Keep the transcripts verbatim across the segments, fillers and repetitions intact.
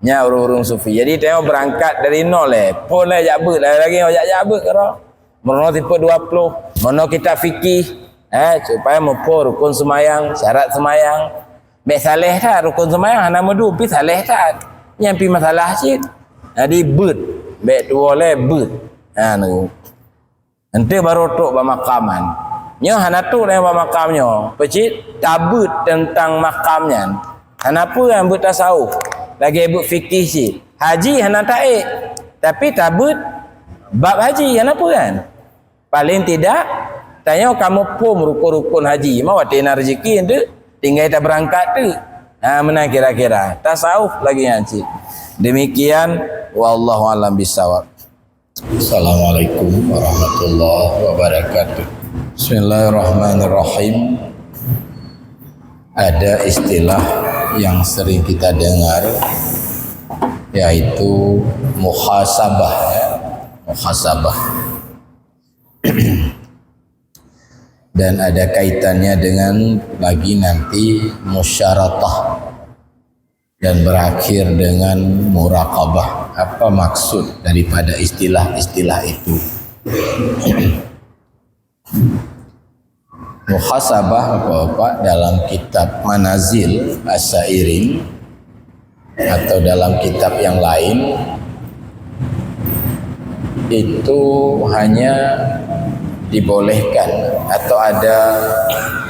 Nyan ureuëng-ureuëng sufi. Jadi tanyoe beurangkat dari nol lé. Phon lé jak beuet, lagée-lagée nyoe jak, jak beuet keudroe. Meurunoe sifeut dua ploh, meurunoe kitab fikih, eh, supaya muphom rukon seumayang, syarat seumayang. Bék saléh that rukon seumayang, hana meudum pih saléh that. Nyan pih masalah cit. Jadi beuet, bék tuwoe lé beuet. Ha, neu. Enteuk barô trok bak makam nyan. Nyoe hana trok nyang bak makam nyoe. Peucit tabeuet teuntang makam nyan. Hana peue nyan beuet tasawuf. Lagée beuet fikih cit. Haji hana taék. Tapi tabeuet bab haji hana peue nyan. Paléng tidak, tanyoe ka muphom rukon-rukon haji. Ma watée na rezeki enteuk tinggai tabeurangkat teuk. Ha, meunan kira-kira. Tasawuf lagée nyan cit. Demikian, wallahu a'lam bissawab. Assalamualaikum warahmatullahi wabarakatuh. Bismillahirrahmanirrahim. Ada istilah yang sering kita dengar, yaitu muhasabah, ya. Muhasabah. Dan ada kaitannya dengan lagi nanti musyaratah dan berakhir dengan muraqabah. Apa maksud daripada istilah-istilah itu? Muhasabah, Bapak-bapak, dalam kitab Manazil As-Sairin atau dalam kitab yang lain, itu hanya dibolehkan atau ada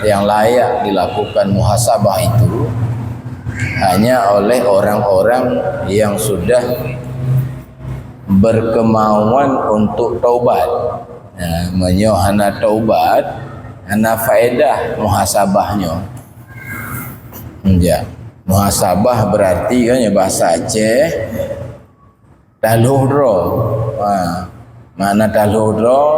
yang layak dilakukan muhasabah itu hanya oleh orang-orang yang sudah berkemauan untuk taubat. Nah, meunyoe hana taubat, hana faedah muhasabah nyoe. Ya. Muhasabah berarti kan ya bahasa Aceh, talhoh droe. Ha, makna talhoh droe,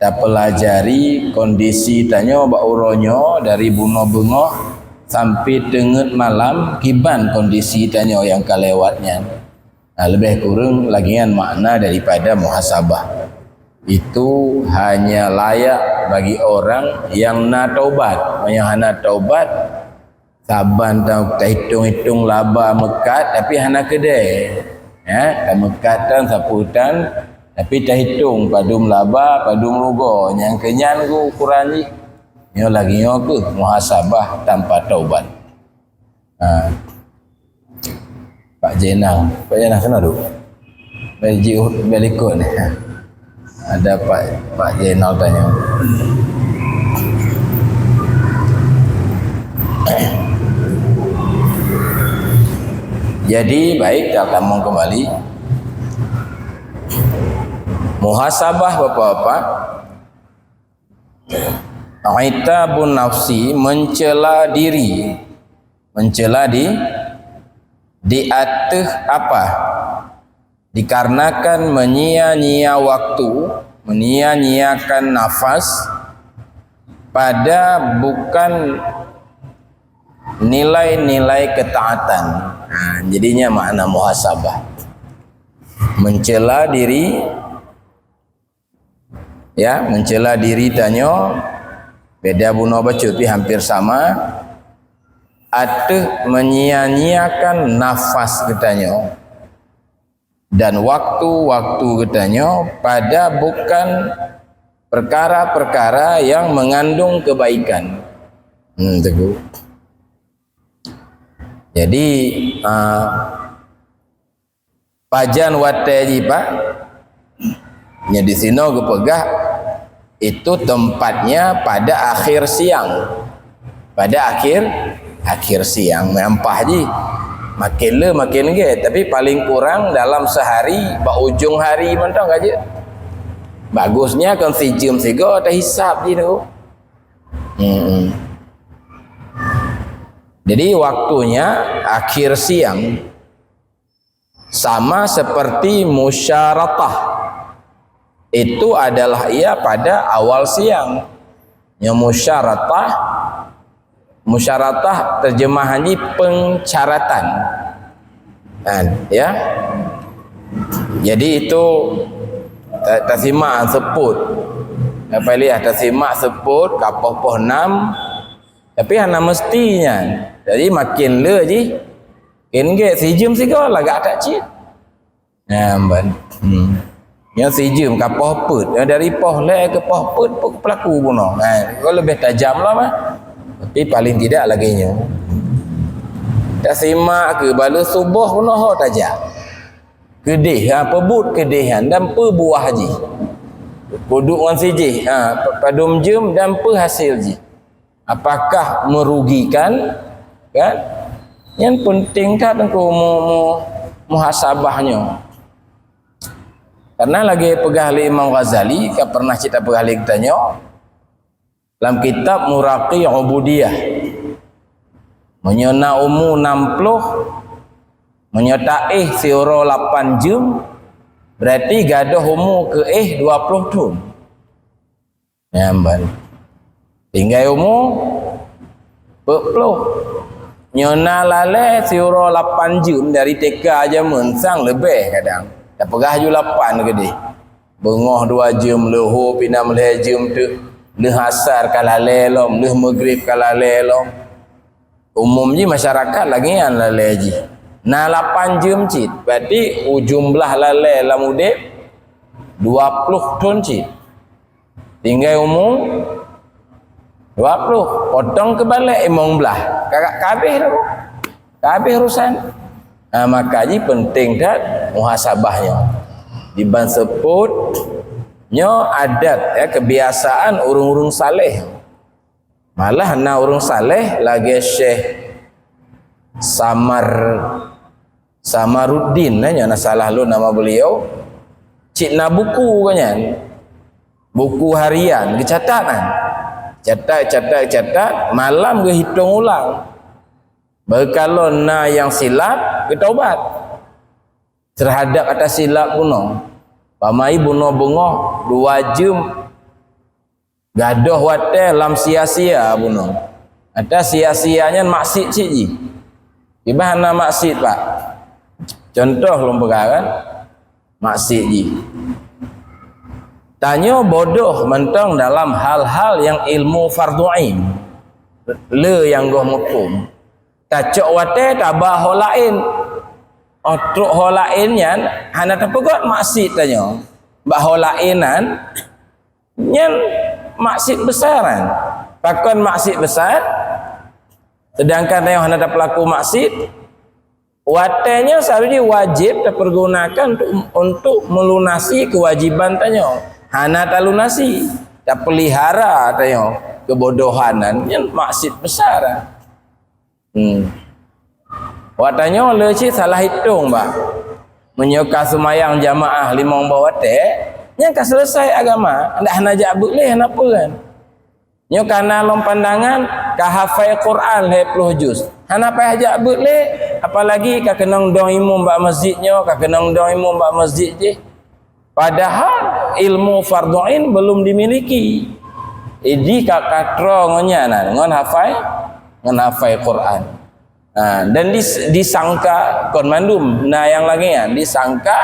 tapelajari kondisi tanyoe bak uroe nyoe dari bunoe beungoh sampai teungeut malam kiban kondisi tanyoe nyang ka lewat nyan. Ha, lebih kurang lagée nyan makna daripada muhasabah. Itu hanya layak bagi orang yang na taubat. Meunyoe hana taubat, saban ta-, tahitung-hitung laba meukat tapi hana keudeh. Ya, tameukat tan sapeue tan, tapi tahitung padum laba, padum rugoe. Nyang keu nyan keuh ukuran jih. Nyoe lagée nyoe keuh muhasabah tanpa taubat. Ha. Pak Jenal. Pak Jenal, sana dulu. Bagi, bagi ikut ni. Ada Pak, Pak Jenal tanya. Jadi, baik, kita sambung kembali. Muhasabah, Bapak-bapak. Itabun nafsi, mencela diri. Mencela di, di ateueh apa? Dikarenakan menyia-nyia waktu, menyia-nyiakan nafas pada bukan nilai-nilai ketaatan. Ha, jadinya makna muhasabah. Mencela diri, ya, mencela diri tanyoe, beda bunoe bacut, tapi hampir sama. Ateueh menyia-nyiakan nafas geutanyoe dan waktu-waktu geutanyoe pada bukan perkara-perkara yang mengandung kebaikan. Hmm, teungku. Jadi, ah, pajan watée jih, Pak? Nyan di sinoe geupeugah, itu tempatnya pada akhir siang. Pada akhir, akhir siang, meuampah jih. Makin le, makin lé, tapi paling kurang dalam sehari, bak ujong hari mantong ka jeuet. Bagusnya kon sijeuem sigoe tahisab jih tu. Hmm. Jadi, waktunya akhir siang. Sama seperti musyaratah. Itu adalah ia pada awal siang. Nyoe musyaratah, musyaratah terjemahannya pengcaratan. Kan, ya. Jadi itu ta-, tasimak seupôt. Apa lihat tasimak seupôt, ka poh-poh enam. Tapi hana meusti nyan. Jadi makin le jih Kén gét sijeuem sigoe lagak that cit. Nah, ban. Hmm. Nyoe sijeuem ka poh peuet. Nyoe dari poh lhèe keu poh peuet, peuet peulaku bunoe. Nah, nyoe leubeh tajam lom, eh. Tapi paling tidak lagèe nyoe. Tasimak keu baleue suboh bunoe ho tajak. Keudeh, ha, peubuet keudeh nyan dan peue buah jih. Peuduek ngon sijih, ha, padum jeuem dan peue hasé jih. Apakah merugikan? Kan? Nyan penting that teungku mu-, mu-, muhasabah nyoe. Karena lagèe peugah lé Imam Ghazali, ka pernah cit tapeugah lé geutanyoe, lam kitab Muraqi Ubudiyah. Meunyoe na umu nam ploh, meunyoe taéh siuroe lapan jeuem, berarti gadôh umu keu éh dua ploh thon. Nyan ban. Tinggai umu peuet ploh. Nyoe na lalè siuroe lapan jeuem dari T K jameun sang leubeh kadang. Tapeugah ju lapan keudeh. Beungoh dua jeuem, leuhô pih nam lhèe jeuem teuk. Lheueh asar ka lalè lom, lheueh meugrib ka lalè lom. Umum jih masyarakat lagèe nyan lalè jih. Na lapan jeuem cit, berarti u jumlah lalè lam udép dua ploh thon cit. Tinggai umu dua ploh, potong keu balek limong blah. Ka, ka habéh tu. Ka habéh urusan. Ha, maka jih penting that muhasabah nyoe. Diban seupôt nyoe adat, ya, kebiasaan ureueng-ureueng saleh. Malah na ureueng saleh lagèe Syekh Samar, Samaruddin, eh, nyoe na salah lôn nama beliau. Cit na buku gobnyan. Buku harian, geucatat nyan. Catat, catat, catat, malam geuhitong ulang. Beukalon na nyang silap, geutobat. Terhadap ata silap bunoe. Pamai bunoe beungoh dua jeuem. Gadôh watèe lam sia-sia bunoe. Ata sia-sia nyan maksiet cit jih. Kiban na maksiet, Pak. Contoh lôn peugah kan. Maksiet jih. Tanyoe bodoh mantong dalam hal-hal nyang ilmu fardhu ain. Le nyang goh muphom. Tacok watèe taba ho laén. Óh trok ho laén nyan hana tapeugöt maksiet tanyoe. Bak ho laén nyan, nyan maksiet besar nyan. Pakon maksiet besar? Sedangkan tanyoe hana tapeulaku maksiet. Watèe nyan seharusnya wajéb tapergunakan untuk, untuk melunasi kewajiban tanyoe. Hana talunasi, tapeulihara tanyoe keubodohan nyan, nyan maksiet besar. Hmm. Awak tanyoe le cit salah itong, bah. Meunyoe ka seumayang jamaah limong boh watèe, nyan ka selesai agama. Ndak hana jak beuet lé, hana peue kan. Nyoe ka na lom pandangan, ka hafai Quran lhèe ploh juz. Hana payah jak beuet lé, apalagi ka keunong dong imum bak masjid nyoe, ka keunong dong imum bak masjid jih. Padahal ilmu fardhu ain belum dimiliki. Jadi ka, ka troh ngon nyan, ngon hafai, ngon hafai Quran. Ha, dan dis-, disangka kon mandum, na nyang lagèe nyan, disangka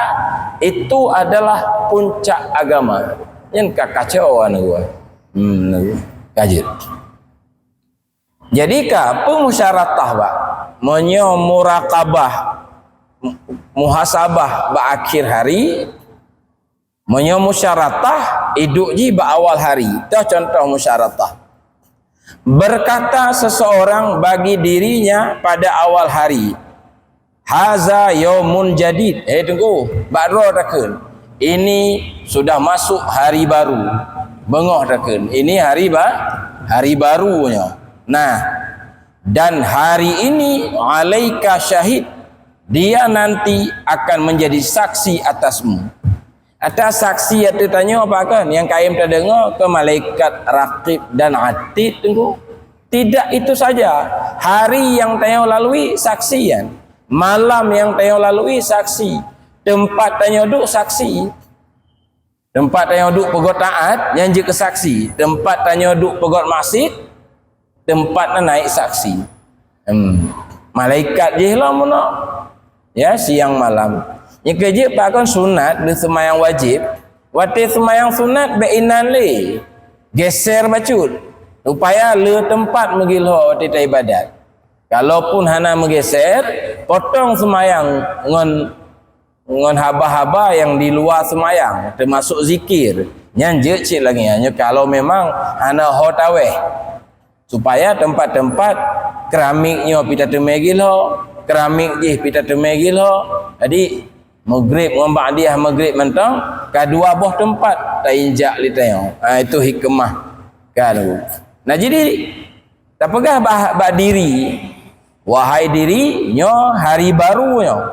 itu adalah puncak agama. Nyan ka kacau aneuk geuh. Hmm, ka jeuet. Jadi ka peue musyaratah bak? Meunyoe muraqabah, mu-, muhasabah bak akhir hari, meunyoe musyaratah, iduek jih bak awal hari. Toh contoh musyaratah. Berkata seseorang bagi dirinya pada awal hari, "Haza yaumun jadid." Eh, teungku, bak droe takheun, "Ini sudah masuk hari baru." Beungoh takheun, "Ini hari ba-, hari baru nyoe." Nah, dan hari ini alaika syahid, dia nanti akan menjadi saksi atasmu. Ata saksi ateueh tanyoe apa kan? Nyang kayém tadeungoe keu malaikat Raqib dan Atid teungku. Tidak itu saja. Hari yang tanyoe lalui saksi nyan. Malam yang tanyoe lalui saksi. Teumpat tanyoe duek saksi. Teumpat tanyoe duek peugöt taat, nyan jeuet keu saksi. Teumpat tanyoe duek peugöt maksiet, teumpat na naik saksi. Hmm. Malaikat jih lom bunoe. Ya, siang malam. Nyang keujeuet pakon sunat, lheueh seumayang wajéb. Watèe seumayang sunat, bèk inan lé. Geser bacut. Supaya le teumpat meugilho watèe taibadat. Kalaupun hana meugeser, Potong seumayang ngon, ngon haba-haba nyang di luwa seumayang, teumasok zikir. Nyan jeuet cit lagée nyan. Nyoe kalau memang hana ho taweh. Supaya teumpat-teumpat keramik nyoe pih tateumé gilho, keramik jih pih tateumé gilho. Jadi, Maghrib ngon ba'diyah Maghrib mantong, ka dua boh teumpat tainjak lé tanyoe. Ha, itu hikmah. Kan? Nah, jadi, tapeugah bak, bak diri, "Wahai diri, nyoe hari baru nyoe.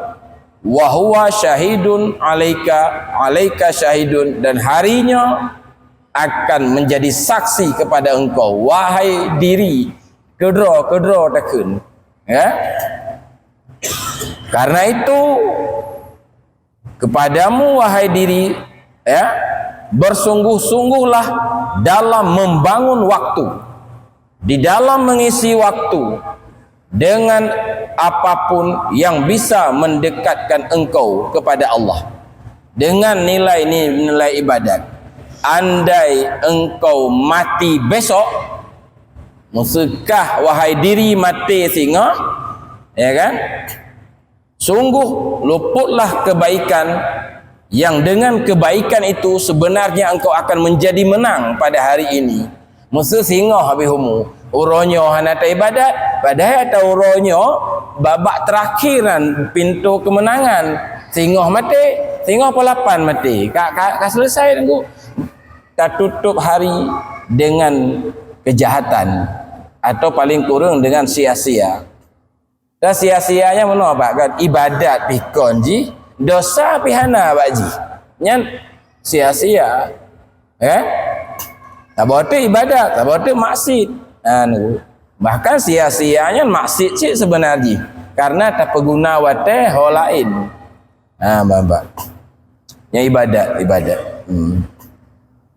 Wa huwa syahidun alaika, alaika syahidun, dan hari nyoe akan menjadi saksi kepada engkau, wahai diri, keudroe, keudroe takheun." Ya? Karena itu, kepadamu, wahai diri, ya, bersungguh-sungguhlah dalam membangun waktu, di dalam mengisi waktu dengan apapun yang bisa mendekatkan engkau kepada Allah, dengan nilai-nilai ibadat. Andai engkau mati besok, meuseukah, wahai diri, maté singoh, ya kan? Sungguh luputlah kebaikan yang dengan kebaikan itu sebenarnya engkau akan menjadi menang pada hari ini. Meuseu singoh habéh umu, uroe nyoe hana taibadat, padahai ata uroe nyoe babak terakhir nan pintoe keumeunangan. Singoh maté, singoh pukul lapan maté. Ka, ka, ka selesai teungku. Tatutup hari dengan kejahatan atau paling kurang dengan sia-sia. Dan sia-sianya meunoe bak kan, ibadat pih kon jih, dosa pih hana bak jih. Nyan sia-sia. Eh? Saboh teuk ibadat, saboh teuk maksiet. Ha, niku. Bahkan sia-sia nyan maksiet cit seubeuna jih. Karena tapeuguna watée ho laén. Ha, bak-bak. Nyan ibadat, ibadat. Hmm.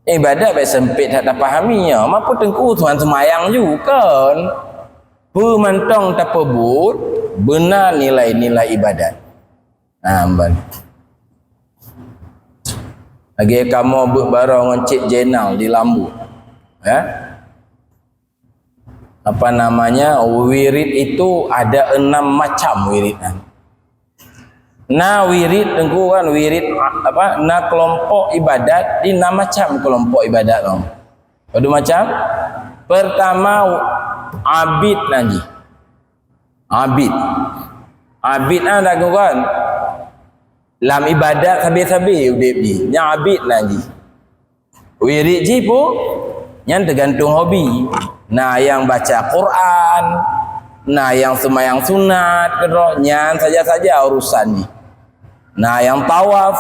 Ibadat baik sempit that tapahami nyoe. Mapu teungku tuan seumayang ju kon. Peue mantong tapeubuet beuna nilai-nilai ibadat. Ha, ban. Lagée kamoe beuet baroe ngon Cik Jenal di Lambu. Ya? Apa namanya, wirid itu ada enam macam wirid nyan. Na wirid teungku kan, wirid a-, apa, na kelompok ibadat, di enam macam kelompok ibadat nyoe. Padum macam? Pertama, abid nan jih. Abid. Abid na dak kan? Lam ibadat sabe-sabe udeb jih. Nyan abid nan jih. Wirid jih pu, nyan teugantung hobi. Na nyang baca Quran, na nyang seumayang sunat, keudroe, nyan saja-saja urusan jih. Na nyang tawaf,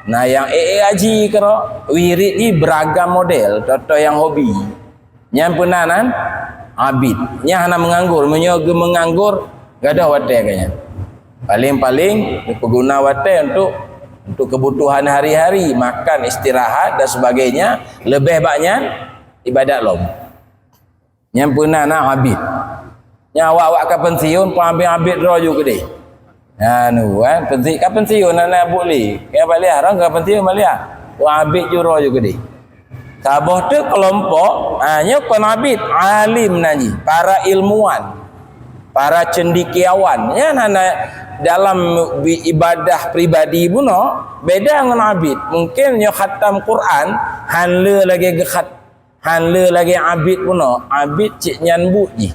na nyang ék-ék haji keudroe. Wirid jih beuragam model, toe-toe nyang hobi. Nyan peue nan abid. Nyan hana meunganggur. Meunyoe geumeunganggur, gadôh watée geuh nyan. Paléng-paléng geupeuguna watée untuk, untuk kebutuhan hari-hari, makan, istirahat dan sebagainya. Leubeh bak nyan, ibadat lom. Nyan peue nan abid. Nyan awak-awak ka pensiun, peuabid-abid droe ju keudeh. Anu, kan, pensi-, ka pensiun aneuk buet lé. Ka baliah, orang ka pensiun baliah. Peuabid ju droe ju keudeh. Saboh teuk kelompok, ha, nyoe kon abid, alim nan jih, para ilmuwan, para cendekiawan. Nyan hana dalam bi-, ibadah pribadi bunoe, beda ngon abid. Mungkin nyoe khatam Quran, han le lagée geukhat-, han le lagée abid bunoe. Abid cit nyan buet jih.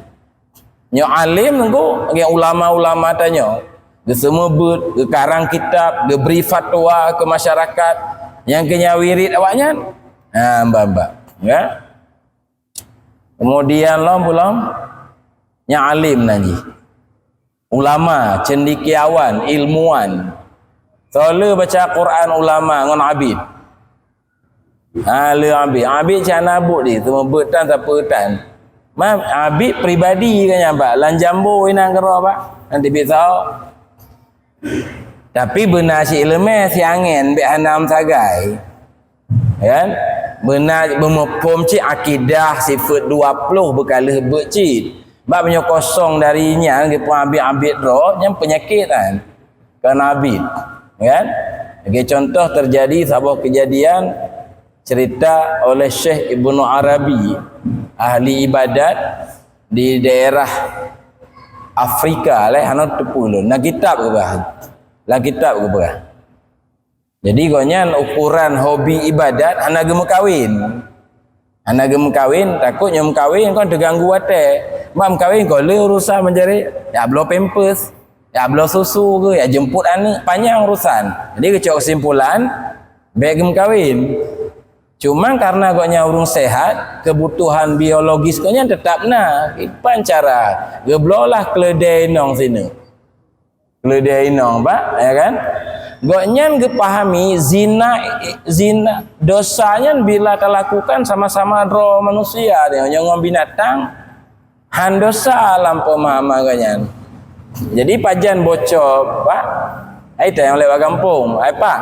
Nyoe alim teungku, lagée ulama-ulama tanyoe. Geuseumeubeuet, geukarang kitab, geubri fatwa keu masyarakat. Nyang keu nyan wirid awaknyan. Ha, mbak-mbak. Ya. Kemudian lom, lom, nyang alim nan jih. Ulama, cendekiawan, ilmuwan. Soe le baca Quran ulama ngon abid. Ha, le abid. Abid cit hana buet di, seumeubeuet tan sapeue tan. Ma, abid pribadi kan nyan, bak. Lam jambo inan keudroe, bak. Nanti bisa. Tapi beuna cit ileumé, si angén, bék hana meusagai. Kan? Beuna beumuphom cit akidah sifeuet dua ploh beukaleuh beuet cit. Bak meunyoe kosong dari nyan, geupeuabit-abit droe, nyan peunyakét kan. Keunabi, kan? Lagée contoh terjadi saboh kejadian cerita oleh Syekh Ibnu Arabi, ahli ibadat di daerah Afrika lé, hana teupeu lôn. Na kitab geupeugah. Lam kitab geupeugah. Jadi gobnyan ukuran hobi ibadat hana geumeukawen. Hana geumeukawen, takot nyoe meukawen kon teuganggu watée. Bak meukawen kon le urusan manjari, jak bloe pampers, jak bloe susu ke, jak jemput aneuk, panyang urusan. Jadi geucok keusimpulan, bék geumeukawen. Cuma karena gobnyan ureuëng sehat, kebutuhan biologis gobnyan tetap na. Kiban cara, geubloelah keuleudée inong sineuk. Keuleueh inong, bah, ya kan? Gobnyan geupahami zina, zina, dosa nyan bila talakukan sama-sama droe manusia, nyoe ngon binatang, han dosa lam pemahaman gobnyan. Jadi pajan bocor, bah, ai tanyong lewat gampông, ai, Pak,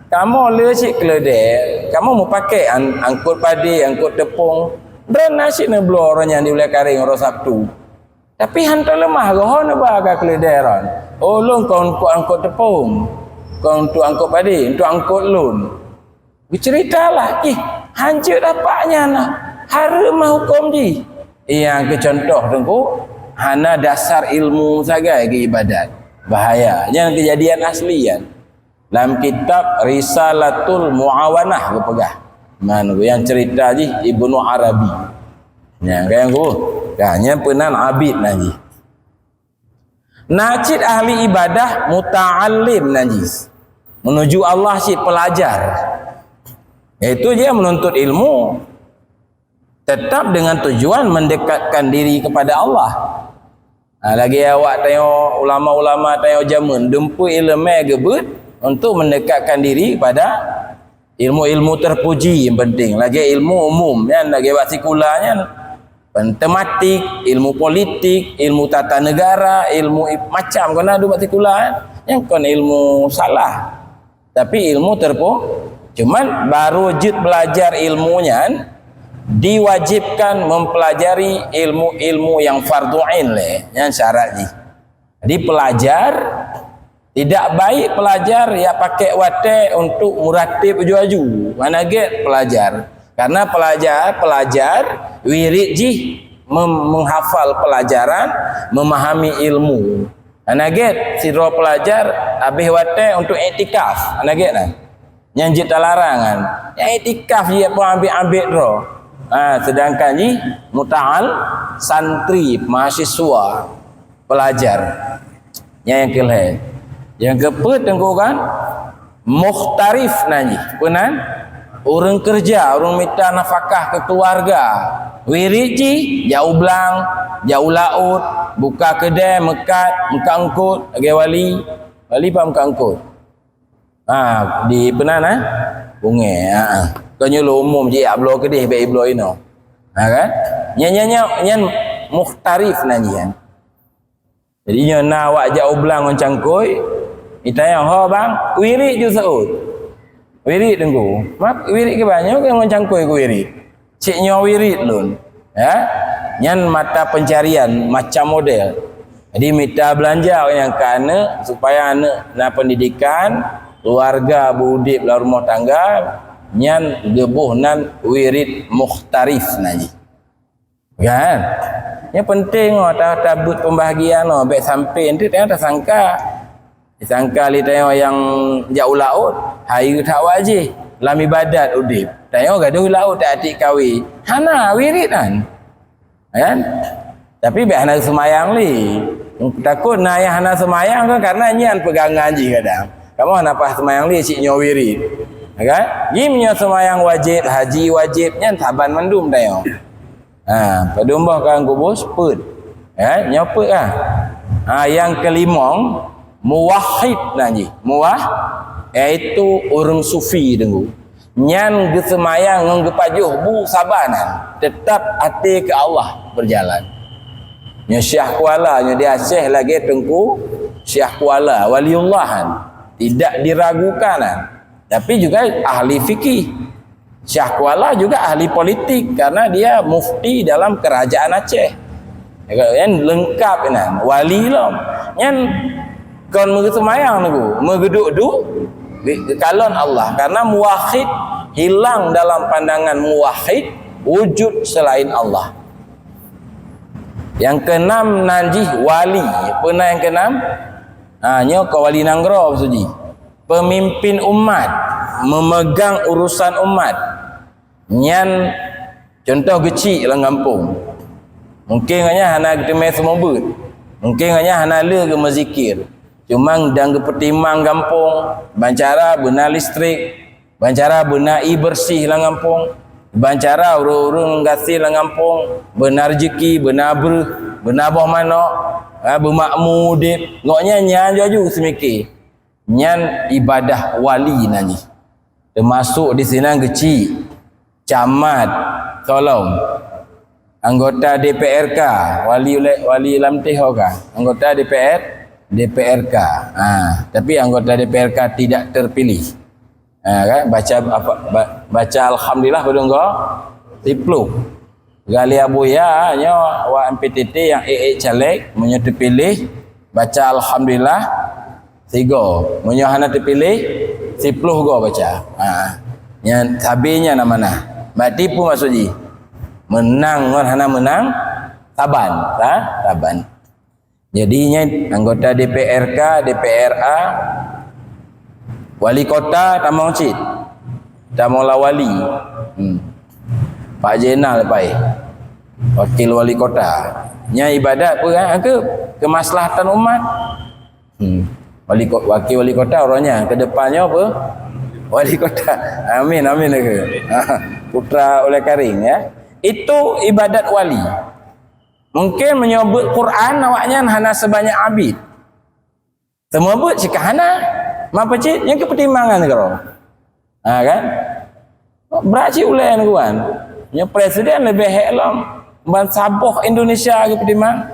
kamoe le cit keuleueh, kamoe meupaké an-, angkot padé, angkot teupông, droe na cit neubloe uroe nyan di Ulée Kareng uroe Sabtu. Tapi han teuleumah goh neuba ka keuleueh droe. Oh, lôn kon untuk angkot teupông, kon untuk angkot padé, untuk angkot lôn. Geuceuritalah, ih, hanjeuet apak nyan, hareuem mah huköm jih. Nyang keu contoh teungku, hana dasar ilmu sagai geuibadat. Bahaya. Nyan keujadian asli nyan. Lam kitab Risalatul Muawanah geupeugah. Man, nyang cerita jih Ibnu Arabi. Nyang kaya ku, ka, nyan peunan abid nan jih. Na cit ahli ibadah muta'allim nan jih. Menuju Allah cit pelajar. Yaitu dia menuntut ilmu. Tetap dengan tujuan mendekatkan diri kepada Allah. Ha, lagée awak tanyoe, ulama-ulama tanyoe jameun, dumpeue iéleumé geubeuet untuk mendekatkan diri kepada ilmu-ilmu terpuji yang penting. Lagée ilmu umum, nyan lagée bak sikula nyan, matematik, ilmu politik, ilmu tata negara, ilmu i-, macam kon na duek bak sikula, nyan kon ilmu salah. Tapi ilmu terpu-, cuman baru jeuet belajar ilmu nyan, diwajibkan mempelajari ilmu-ilmu yang fardu ain lé, nyan syarat jih. Jadi pelajar, tidak baik pelajar ya pakai watée untuk muratib aju-aju. Hana gét pelajar. Karena pelajar, pelajar wirid jih mem-, menghafal pelajaran, memahami ilmu. Hana gét sidroe pelajar habéh watée untuk iktikaf. Hana gét na. Nyan jeuet talarang kan. Nyang iktikaf jih pun ambek-ambek droe. Ha, sedangkan jih muta'al, santri, mahasiswa, pelajar. Nyan nyang keulhée. Nyang keupeuet teungku kan, mukhtarif nan jih. Peunan? Ureuëng keureuja, ureuëng mita nafakah keu keuluwarga. Wirid jih, jak u blang, jak u laôt, buka keudée, meukat, meukat eungkot, lagée wali. Wali pat meukat eungkot. Ha, di peunan, eh? Bungée, ha, ha. Kon nyoe lôn umum jih, jak bloe keudeh, bék bloe inoe. Ha, kan? Nyan, nyan, nyan, nyan mukhtarif nan jih, kan? Jadi, nyoe na awak jak u blang ngon cangkôi, itanyong, "Ho, bang, wirid ju seuôt?" Wirid teungku. Mak, wirid keu banyoe ngon cangkôi ku wirid. Cit nyoe wirid lôn. Ya? Nyan mata pencarian macam model. Jadi mita beulanja nyang keu aneuk supaya aneuk na pendidikan, keluarga beudeb lam rumoh tangga, nyan geuboh nan wirid mukhtarif nan jih. Kan? Nyang penting oh, ta-, tabeuet pembahagian oh, bék sampai nanti tengok tersangka. Disangka lé tanyoe nyang jak u laôt, hayeue that wajéb lam ibadat udeb. Tanyoe gadoh u laôt tak atik kawé. Hana wirid nyan. Kan? Tapi bék hana seumayang lé. Takot na nyang hana seumayang kan karena nyan peugangan jih kadang. Kamoe hana paih seumayang lé cit nyoe wirid. Kan? Jih meunyoe seumayang wajéb, haji wajéb, nyan saban mandum tanyoe. Ha, padum boh kan kubus peuet. Ya, nyoe peuet kan. Ha, nyang keulimong, muwahhid nan jih. Muwah-, yaitu ureuëng sufi teungku. Nyan geuseumayang ngon geupajoh bu saban nan, tetap até keu Allah berjalan. Nyoe Syekh Kuala, nyoe di Aceh lagée Teungku Syekh Kuala, waliullah kan. Tidak diragukan kan. Tapi juga ahli fikih. Syekh Kuala juga ahli politik karena dia mufti dalam kerajaan Aceh. Ya kan? Nyan lengkap nyan, wali lom. Nyan kon meuseumayang teungku, meugeuduk du di kalon Allah karena muwahhid hilang dalam pandangan muwahhid wujud selain Allah. Nyang keenam nan jih wali. Peue na nyang keenam? Ha, nyoe kon wali nanggroe maksud jih. Pemimpin umat, memegang urusan umat. Nyan contoh geuchik lam gampông. Mungken gobnyan hana geuteumé seumeubeuet. Mungken gobnyan hana le geumeuzikir. Cuma dan geupeutimang gampông, ban cara beuna listrik, ban cara beuna ie beureuséh lam gampông, ban cara ureuëng-ureuëng gasien lam gampông, beuna reuzeki, beuna breueh, beuna boh manok, ha, beumakmu udeb. Gobnyan nyan laju-laju seumike. Nyan ibadah wali nan jih. Teumasok di sinan geuchik, camat, tolong. Anggota D P R K, wali ulée, wali lam teh ho ka. Anggota D P R, D P R K. Ha, tapi anggota D P R K tidak terpilih. Ha, kan? Baca apa, ba-, baca alhamdulillah padum go? Siploh. Gali Abuya nyoe awak M P T T nyang ék-ék caleg, meunyoe teupiléh, baca alhamdulillah, sigo. Meunyoe hana teupiléh, siploh go baca. Ha. Nyan sabe nyan amanah. Berarti peue maksud jih? Meunang ngon hana meunang, saban. Ha? Saban. Jadi nyan anggota D P R K, D P R A, wali kota tamong cit. Tamong lam wali. Hmm. Pak Jenal pai. Wakil wali kota. Nyan ibadat peue kan? Ke kemaslahatan umat. Hmm. Wali ko-, wakil wali kota uroe nyan, ke depan nyoe apa? Wali kota. Amin, amin ke. Putra Ulée Karing ya. Itu ibadat wali. Mungken meunyoe beuet Quran awaknyan hana seubanyak Abid. Teuma beuet cit ka hana. Ma peucit nyang keu peutimbangan keudroe. Ha kan? Brat cit ulée nyoe kan. Nyoe presiden leubeh hék lom ban saboh Indonesia geupeutimang.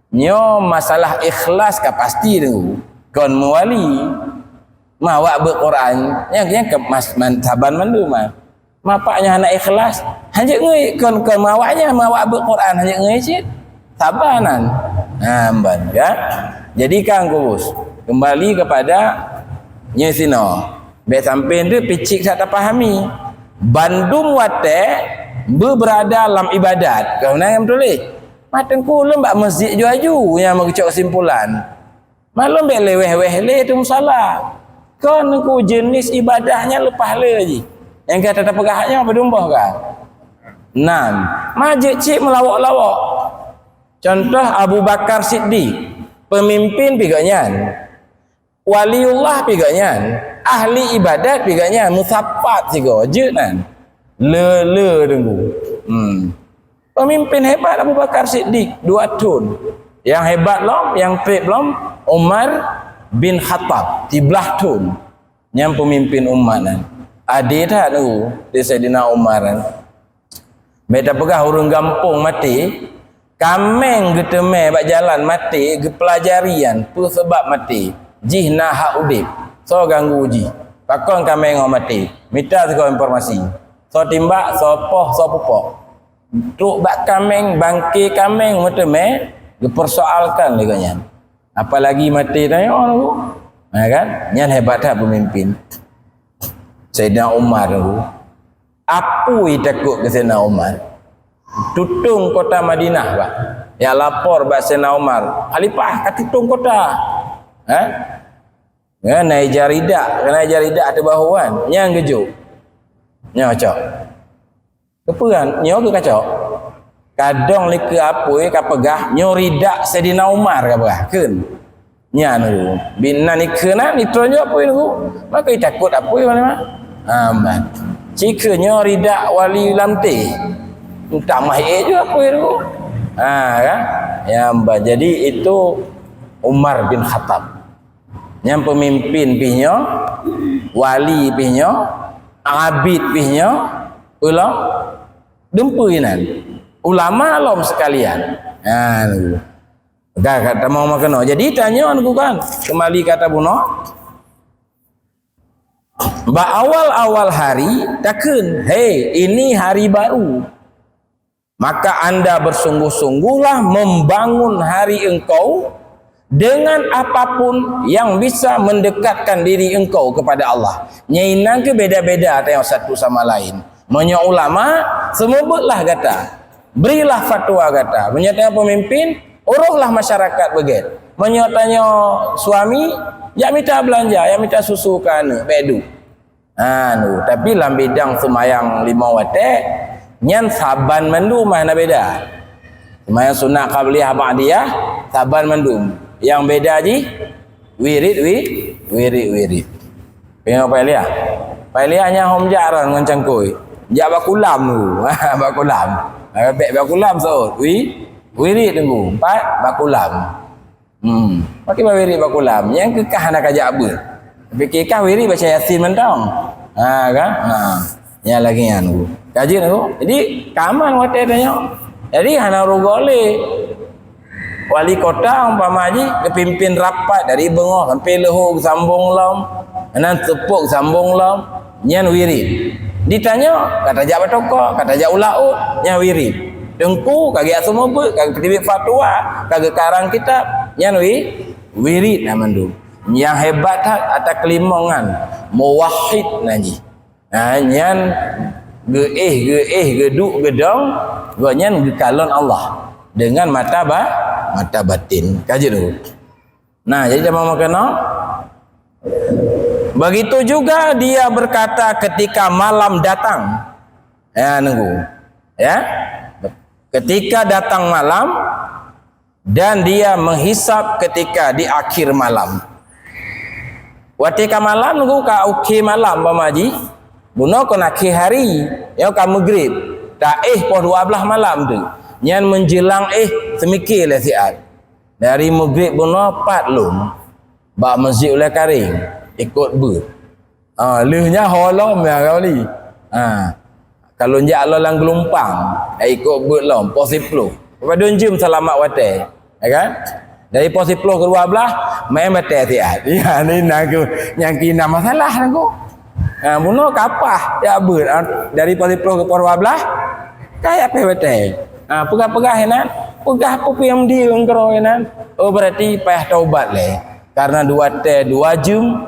Nyoe masalah ikhlas ka pasti deungoe. Kon meuwali. Ma awak beuet Quran, nyang, nyang ke mas-, man-, saban mandum, ah. Ma pak nyan hana ikhlas, hanjeuet ngeue kon, kon ma awak nyan, ma awak beuet Quran hanjeuet ngeue cit. Saban nan. Ha, ban, ya. Jadi kan, Gus, kembali kepada nyoe sinoe. Bék sampai tu picik sak tapahami. Bandum watée beuberada lam ibadat. Kau na nyang tuléh. Mateng kulom bak masjid ju-aju nyang meucok kesimpulan. Malum bék lé wéh-wéh lé teumusala. Kon ku jeunèh ibadah nyan leupah lé jih. Nyang ka tapeugah nyoe padum boh ka? Nam, ma jeuet cit meulawok-lawok. Contoh Abu Bakar Siddiq, peumimpin pih gobnyan. Waliullah pih gobnyan. Ahli ibadat pih gobnyan. Musapat sigoe jeuet nan. Le, le deungoe. Hmm. Pemimpin hebat Abu Bakar Siddiq dua thon. Nyang hebat lom, nyang treb lom Umar bin Khattab siblaih thon. Nyang pemimpin umat nyan. Adé that tu di Saidina Umar nyan. Meuta peugah ureuëng gampông maté, kaméng geuteumé bak jalan maté, geupeulajari nyan peue sabab maté. Jih na hak udeb. Soe ganggu jih? Pakon kaméng nyoe maté? Mita sigoe informasi. Soe timbak, soe poh, soe pupok. Trok bak kaméng, bangke kaméng meuteumé geupersoalkan lé gobnyan. Apalagi maté tanyoe tu. Ha kan? Nyan hebat that pemimpin. Saidina Umar tu. Apui takot keu Saidina Umar. Tutong kota Madinah bah. Nyang lapor bak Saidina Umar, "Khalifah ka tutong kota." Ha? Ya, naija ridak, naija ridak ateueh bahu kan. Nyang geujok. Nyoe cok. Keupeue kan? Nyoe keu kacok. Kadong likeu apui ka peugah, nyoe ridak Saidina Umar ka peugah. Kheun. Nyan tu. Bin nan ikheun nan, itron jok apui tu. Maka takot apui mana mah. Ha, ban. Cikheun nyoe ridak wali lam teh. Tamah ék jok apui tu. Ha, kan? Ya, ban. Jadi itu Umar bin Khattab. Nyang pemimpin pih nyoe, wali pih nyoe, abid pih nyoe, ulama dumpeue inan. Ulama lom sekalian. Ha, ka, ka tamong makna. Jadi tanyoe nyoe kan, kembali kata bunoe. Bak awal-awal hari takheun, "Hei, ini hari baru." Maka anda bersungguh-sungguhlah membangun hari engkau dengan apapun yang bisa mendekatkan diri engkau kepada Allah. Nyan inan keu beda-beda tayong satu sama lain. Meunyoe ulama, seumeubeuetlah gata. Berilah fatwa gata. Meunyoe tanyoe peumimpin, urohlah masyarakat beugét. Meunyoe tanyoe suami, jak mita beulanja, jak mita susu keu aneuk, bék duek. Ha, nu, tapi lam bidang seumayang limong watée, nyan saban mandum hana beda. Seumayang sunat qabliyah ba'diyah, saban mandum. Nyang beda jih, wirid, wi-, wirid, wirid. Peungoh Pak Elia? Pak Elia nyang hom jak ron ngon cangkôi. Jak bak kulam tu. Bak kulam. Ha, bék bak kulam seuôt. Wi-, wirid teungku. Empat, bak kulam. Hmm. Pakai bak wirid bak kulam. Nyang keu kah hana kajak beuet. Tapi keu kah wirid baca Yasin mantong. Ha, kan? Ha. Nyang lagée nyan tu. Ka jeuet tu. Jadi, ka aman watée tanyoe. Jadi, hana rugoe lé. Wali kota umpama jih geupimpin rapat dari beungoh sampai leuhô geusambong lom, nan seupôt geusambong lom, nyan wirid. Ditanyoe, ka tajak bak toko, ka tajak u laôt, nyan wirid. Teungku ka geujak seumeubeuet, ka geuteubiet fatwa, ka geukarang kitab, nyan wi-, wirid na mandum. Nyang hebat that ata keulimong nyan, muwahhid nan jih. Ha, nyan geuéh, geuéh, geuduek, geudong, gobnyan geukalon Allah dengan mata ba-, mata batin. Ka jeuet tu. Nah, jadi teuma meukeunong. Begitu juga dia berkata ketika malam datang. Ya, nunggu. Ya. Ketika datang malam, dan dia menghisap ketika di akhir malam. Watée ka malam, nunggu ka akhé malam, umpama jih, bunoe kon akhé hari, nyoe ka meugrib, taéh poh dua blaih malam tu. Nyan menjelang éh seumike lé siat. Dari meugrib bunoe pat lom bak Masjid Ulée Karéng, ikot beuet. Ha, lheueh nyan ho lom nyang ka li. Ha. Ka lôn jak lom lam Geulumpang, dah ikot beuet lom, poh siploh. Padum jeuem seulamat watée, ya kan? Dari poh siploh keu dua blaih, main batée siat. Ya, ni na ku, nyang keu na masalah na ku. Ha, bunoe ka paih jak beuet, ha, dari poh siploh keu poh dua blaih, ka jak paih batée. Ha, peugah-peugah inan, peugah peue nyang di keudroe inan. Oh, berarti payah taubat lé. Karena dua tée dua jeuem,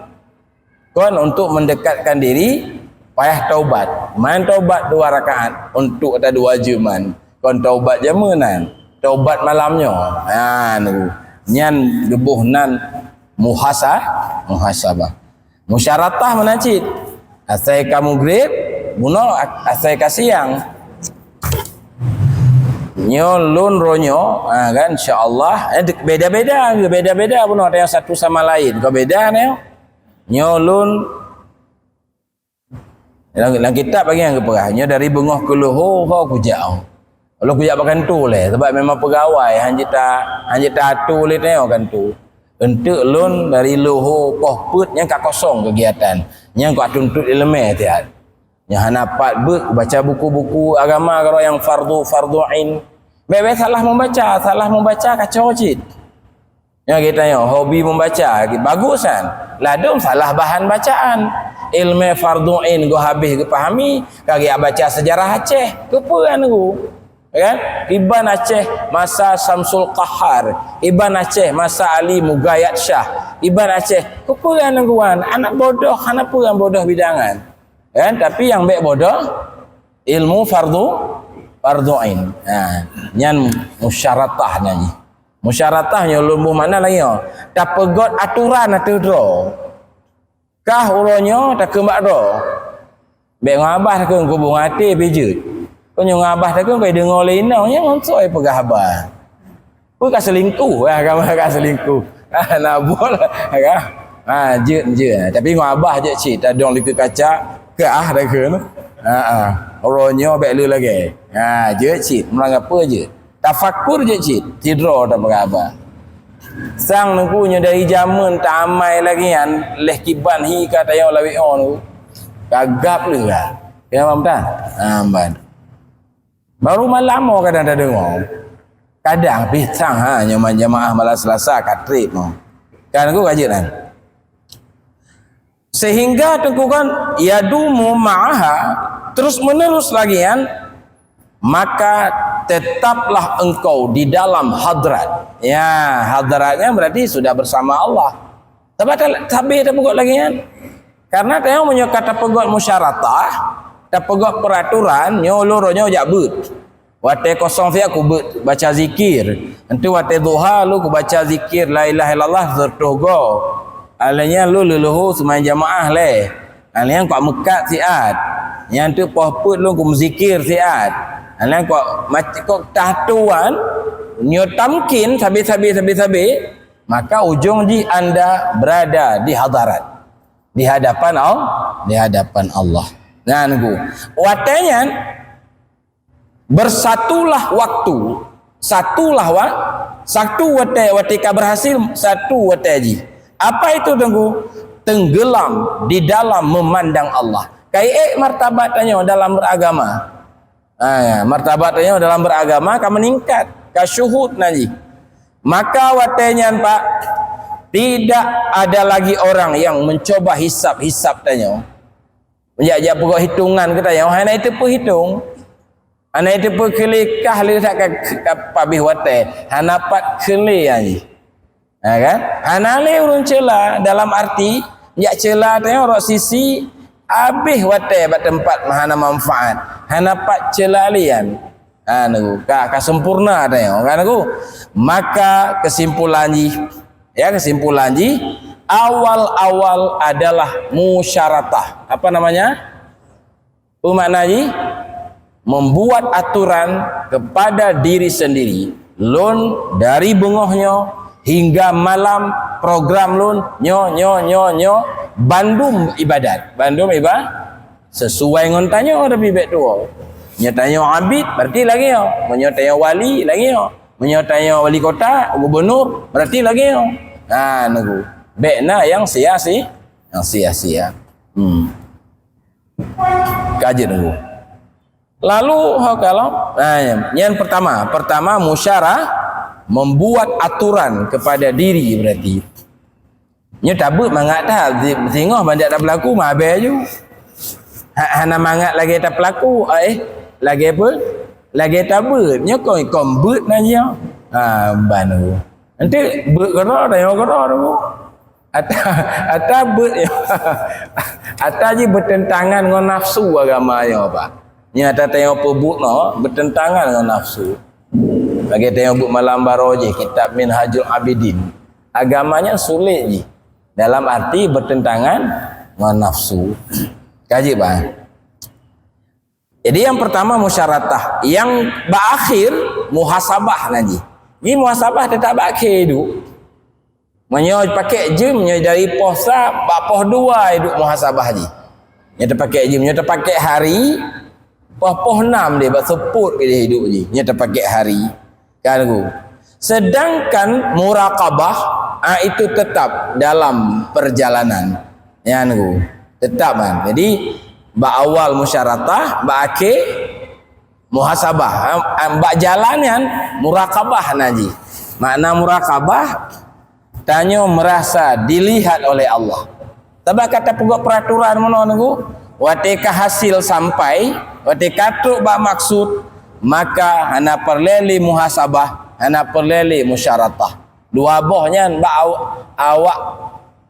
kon untuk mendekatkan diri, payah taubat. Man taubat dua rakaat untuk ata dua jeuem nyan. Kon taubat jamén nyan. Taubat malam nyoe. Ha, nyan geuboh nan muhasa-, muhasabah. Musyaratah meunan cit. Asai ka meugrib, bunoe a-, asai ka siang. Nyoe lôn roh nyoe, ha, kan, insya Allah. Eh, beda-beda, beda-beda bunoe, ada yang satu sama lain. Kau beda ni. Nyoe lôn, lam, lam kitab bagi nyang geupeugah, nyoe dari beungoh keu leuhô ho kujak. Lôn kujak bak kantô lé, sabab memang peugawai, han jeuet ta-, han jeuet ta-atur lé tanyoe kantô. Eunteuk lôn dari leuhô poh peuet nyang ka kosong keugiatan, nyang ka tuntot ileumé siat. Nyang hana pat beuet baca buku-buku agama keudroe nyang fardu, fardu ain. Bék-bék salah membaca, salah membaca kacau cit. Nyoe geutanyoe hobi membaca, bagus kan? Ladôm salah bahan bacaan. Ilmu fardu ain geuh habéh geupahami, ka geubaca sejarah Aceh. Keupeue nunggu? Ya kan? Iban Aceh masa Samsul Qahar, iban Aceh masa Ali Mugayat Shah, iban Aceh. Keupeue nunggu an? Anak bodoh, hana peue bodoh bidangan. Kan? Tapi nyang bék bodoh, ilmu fardu, fardu ain. Ha, nyan musyaratah nyan. Musyaratah nyoe lôn boh makna lagée nyoe. Tapeugot atoran ateueh droe. Kah uroe nyoe takheun bak droe. Bék ngon abah takheun, kubong até pih jeuet. Kon nyoe ngon abah takheun, kai deungoe lé inong, nyan ngon soe peugah haba. Peue ka selingkuh, ah, ka, ka selingkuh. Ah, na buet lah, kan? Ah, jeuet, jeuet. Tapi ngon abah jeuet cit, tadong likot kaca, keu ah takheun. Ha ah. Uroe nyoe bék le lagée. Ha, jeuet cit, meurang apa jeuet. Tafakur jeuet cit, sidroe tapeugah haba. Sang nunggu nyoe dari jamén taamai lagée nyan, lheueh kiban hi ka tayong lawét nyoe nunggu. Gagap lé ka. Kena paham tak? Ha, ban. Baru malam mo kadang tadeungoe. Kadang pih sang ha nyoe jamaah malam Selasa ka trép mo. Kan aku ka jeuet kan? Sehingga teungku kan yadumu ma'aha, terus menerus lagi kan, maka tetaplah engkau di dalam hadrat. Ya, hadratnya berarti sudah bersama Allah. Tapi sabe tapeugot lagi kan? Karena tayong meunyoe ka tapeugot musyaratah, tapeugot peraturan, nyoe lôn roh nyoe jak beuet. Watée kosong siat kubeuet baca zikir. Entu watée duha lôn kubaca zikir la ilaha illallah siratoh goe. Alheuh nyan lôn leuluhu seumayang jamaah lé. Alheuh nyan kuat meukat siat. Nyan teuk poh peuet lôn kumeuzikir siat. Alheuh nyan kuat mac-, kok tahtuan, nyoe tamkin sabe-sabe, sabe-sabe, maka ujong jih anda berada di hadarat. Di hadapan Al-, di hadapan Allah. Nah, nunggu. Watée nyan, bersatulah waktu, satulah wa-, satu watée, watée ka berhasil, satu watée jih. Apa itu, Teungku? Tenggelam di dalam memandang Allah. Kaiek martabat tanyoe dalam beragama. Ha, martabat tanyoe dalam beragama ka meningkat, ka syuhud na jih. Maka watée nyan, Pak, tidak ada lagi orang yang mencoba hisab-hisab tanyoe. Jak-jak peugot hitungan keu tanyoe, hana jiteupeue hitong. Hana jiteupeue keu lé kah lé that ka, ka pabéh watée. Hana pat keu lé nyan jih. Ha kan? Hana lé ureuëng ceula dalam arti, jak ceula tanyoe rot sisi abéh watée bak teumpat hana manfaat. Hana pat ceula lé nyan. Ha, nunggu. Ka, ka sempurna tanyoe, kan, nunggu? Maka kesimpulan jih, ya, kesimpulan jih, awal-awal adalah musyaratah. Apa namanya? Peue makna jih? Membuat aturan kepada diri sendiri. Lôn dari beungoh nyoe hingga malam, program lôn nyoe, nyoe, nyoe, nyoe, bandum ibadat, bandum iba-, sesuai ngon tanyoe tapi bék tuwoe. Nyoe tanyoe abid, berarti lagée nyoe. Meunyoe tanyoe wali, lagée nyoe. Meunyoe tanyoe wali kota, gubernur, berarti lagée nyoe. Ha, nunggu. Bék na nyang sia-si-, nyang sia-sia. Hmm. Ka jeuet, nunggu. Lalu, ho kalon, nah, nyan, nyan pertama. Pertama, musyara-, membuat aturan kepada diri berarti. Nyoe tabeuet mangat that, si-, singoh banyak tapeulaku, mabée ju. Ha-, hana mangat lagée tapeulaku, eh, lagée apa? Lagée tabeuet. Nyoe kon, kon beuet na jih. Ha, ban tu. Nanti beuet keudroe, tanyoe keudroe tu. Ata, ata beuet nyoe. Ata jih bertentangan ngon nafsu agama nyoe, Pak. Nyoe ata tanyoe peubuet nyoe bertentangan ngon nafsu. Lagée tanyoe buet malam baroe jih, kitab Minhajul Abidin. Agama nyan sulet jih. Dalam arti bertentangan ngon nafsu. Ka jeuet, Pak. Jadi, yang pertama musyaratah, yang bak akhir muhasabah na jih. Jadi, muhasabah teutap bak akhé duek. Meunyoe pakék jeuem, nyoe dari poh sa bak poh dua duek muhasabah jih. Nyoe teupakék jeuem, nyoe teupakék hari, poh, poh nam deh bak seupôt keudeh duek jih. Nyoe teupakék hari. Kan, nunggu. Sedangkan muraqabah, ah, itu tetap dalam perjalanan. Nyan, nunggu. Tetap, kan. Jadi, bak awal musyaratah, bak akhé muhasabah. Ah, ah, bak jalan nyan muraqabah na jih. Makna muraqabah, tanyoe merasa dilihat oleh Allah. Sabab ka tapeugot peraturan meunoe, nunggu. Watée ka hasil sampai, watée ka trok bak maksud, maka hana peureulée lé muhasabah, hana peureulée lé musyaratah. Dua boh nyan bak aw-, awak,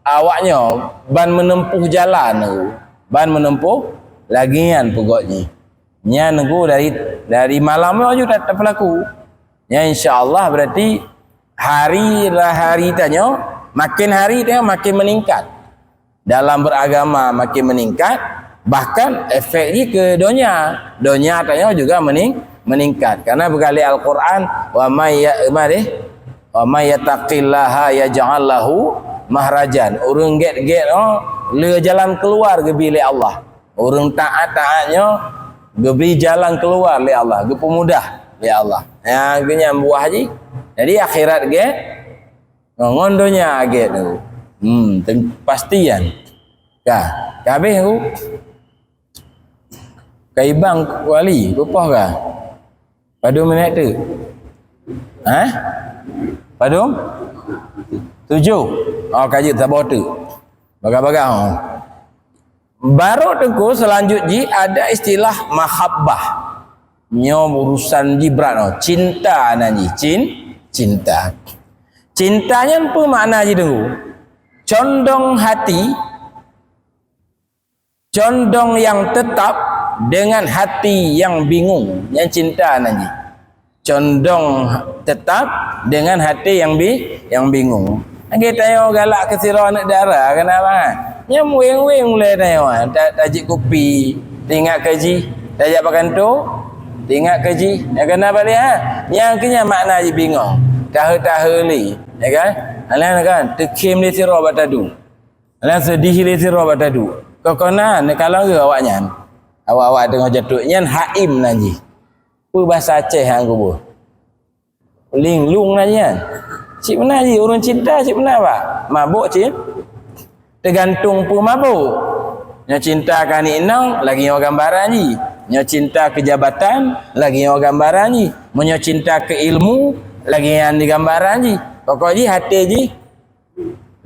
awak nyoe ban meuneumpôh jalan, nunggu. Ban meuneumpôh lagée nyan peugot jih. Nyan, nunggu, dari, dari malam nyoe ju ta-, tapeulaku. Nyan, insya Allah, berarti hari, hari tanyoe, makin hari tanyoe makin meningkat. Dalam beragama makin meningkat, bahkan efek jih ke donya. Donya tanyoe juga mening-, meningkat. Karena beugalak Al-Quran, "Wa may ya-, ma deh? Wa may yattaqillaha yaj'al lahu mahrajan." Ureuëng gét-gét, oh, le jalan keluar geubri lé Allah. Ureuëng taát-taát nyoe geubri jalan keluar lé Allah, geupeumudah lé Allah. Nyang geunyan buah jih. Jadi, akhirat gét, ngon, ngon donya gét tu. Hmm, ten-, pasti nyan. Ka, ka habéh tu. Ka ibang wali, peue poh ka? Padum minét tu? Hah? Padum? Tujoh. Oh, ka jeuet saboh tu. Bagah-bagah, oh. Baru, Teungku, selanjut jih ada istilah mahabbah. Nyoe urusan jih brat, oh. Cinta nan jih, cin-, cinta. Cinta nyan peue makna jih, Teungku? Condong hati, condong yang tetap, dengan hati yang bingung, nyang cinta nan jih. Condong tetap dengan hati yang bi-, yang bingung. Lagèe tanyoe galak keu sidroe aneuk dara, keunan bah. Nyan weng-weng ulèe tanyoe, ta-, tajép kupi, teuingat keu jih, tajak bak kantô, teuingat keu jih. Nyang keunan bah lé, ha. Nyang keuh nyan makna jih bingong. Tahe-tahe lé, ya kan? Alah kan, teukhém lé sidroe bak taduek. Alah seudeh lé sidroe bak taduek. Kok keunan neukalon geuh awaknyan. Awak-awak teungoh jatok nyan haim nan jih. Peue basa Aceh nyang geuboh? Linglung nan nyan. Cit meunan jih ureueng cinta, cit meunan bah. Mabök cit. Teugantung peue mabök. Nyoe cinta keu aneuk inong, lagèe nyoe gambaran jih. Nyoe cinta keu jabatan, lagèe nyoe gambaran jih. Meunyoe cinta keu ilmu, lagèe nyan di gambaran jih. Pokok jih até jih